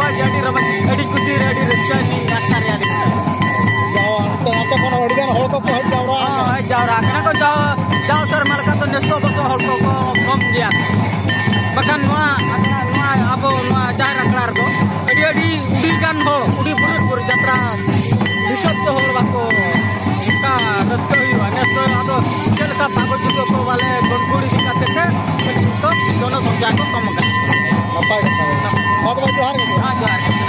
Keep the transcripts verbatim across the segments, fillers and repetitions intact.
ᱟᱹᱰᱤ ᱨᱟᱹᱥᱠᱟᱹ, ᱟᱹᱰᱤ ᱠᱩᱥᱤ ᱨᱮ ᱟᱹᱰᱤ ᱨᱟᱹᱥᱠᱟᱹ ᱞᱤᱧ ᱟᱴᱠᱟᱨᱮᱜᱼᱟ ᱟᱹᱞᱤᱧ ᱫᱚ᱾ ᱡᱟᱣ ᱦᱟᱱᱛᱮ ᱱᱟᱛᱮ ᱠᱷᱚᱱ ᱟᱹᱰᱤ ᱜᱟᱱ ᱦᱚᱲ ᱠᱚᱠᱚ ᱦᱮᱡ ᱡᱟᱣᱨᱟ ᱦᱚᱸ, ᱟᱠᱟᱱᱟ᱾ ᱦᱮᱡ ᱡᱟᱣᱨᱟ ᱟᱠᱟᱱᱟ ᱠᱚ᱾ ᱡᱟᱣ, ᱡᱟᱣ ᱥᱮᱨᱢᱟ ᱞᱮᱠᱟ ᱫᱚ ᱱᱮᱥ ᱫᱚ ᱚᱵᱚᱥᱥᱳᱭ ᱦᱚᱲ ᱠᱚ ᱠᱚ ᱠᱚᱢ ᱜᱮᱭᱟ᱾ ᱵᱟᱠᱷᱟᱱ ᱱᱚᱣᱟ ᱟᱠᱷᱲᱟ, ᱱᱚᱣᱟ ᱟᱵᱚ ᱱᱚᱣᱟ ᱡᱟᱦᱮᱨ ᱟᱠᱷᱲᱟ ᱨᱮᱫᱚ ᱟᱹᱰᱤ, ᱟᱹᱰᱤ, ᱟᱹᱰᱤ ᱜᱟᱱ ᱦᱚᱲ, ᱟᱹᱰᱤ ᱵᱩᱨᱩ ᱵᱩᱨᱩ ᱡᱟᱛᱨᱟ ᱦᱤᱥᱟᱹᱵ ᱛᱮ ᱦᱚᱲ ᱵᱟᱠᱚ ᱚᱱᱠᱟ ᱨᱟᱹᱥᱠᱟᱹ ᱦᱩᱭᱩᱜᱼᱟ᱾ ᱱᱮᱥ ᱫᱚ ᱟᱫᱚ ᱪᱮᱫ ᱞᱮᱠᱟ ᱯᱟᱜᱚᱡ ᱡᱩᱛᱟᱹ ᱠᱚ ᱵᱟᱞᱮ ᱜᱚᱱᱠᱩᱲᱤ ᱤᱫᱤ ᱠᱟᱛᱮ ᱛᱮ ᱠᱟᱹᱴᱤᱡ ᱱᱤᱛᱚᱜ ᱡᱚᱱᱚᱥᱚᱝᱠᱷᱟ ᱠᱚ ᱠᱚᱢ ᱟᱠᱟᱱᱟ᱾ ᱱᱟᱯᱟᱭ ᱠᱟᱛᱷᱟ᱾ ᱢᱟ ᱛᱚᱵᱮ ᱡᱚᱦᱟᱨ ᱜᱮ᱾ ᱦᱮᱸ, ᱡᱚᱦᱟᱨ ᱜᱮ᱾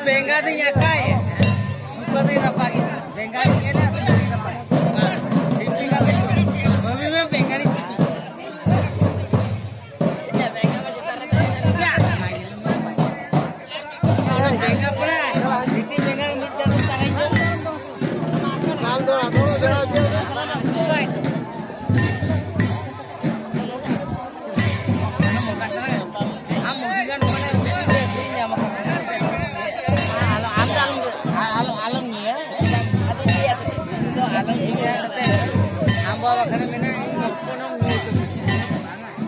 ᱵᱮᱸᱜᱟᱲ ᱫᱩᱧ ᱟᱠᱟᱭ, ᱥᱩᱠᱟᱹ ᱫᱩᱧ ᱨᱟᱯᱟᱜᱮ᱾ ᱵᱮᱸᱜᱟᱲ ᱤᱧ ᱮᱨᱟ, ᱥᱩᱠᱟᱹ ᱫᱩᱧ ᱨᱟᱯᱟᱜᱮ᱾ ᱵᱷᱟᱹᱵᱤ ᱢᱮ ᱵᱮᱸᱜᱟᱲᱤᱧ ᱥᱤᱯᱤ᱾ ᱵᱮᱸᱜᱟᱲ ᱯᱚᱲᱟ, ᱵᱷᱤᱛᱤ ᱵᱮᱸᱜᱟᱲ ᱢᱤᱫ ᱪᱟᱸᱫᱚ ᱛᱟᱦᱮᱸ ᱦᱚᱪᱚ᱾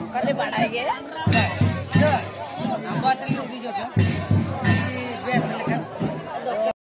ᱚᱠᱟᱞᱮ ᱵᱟᱲᱟᱭ ᱜᱮ?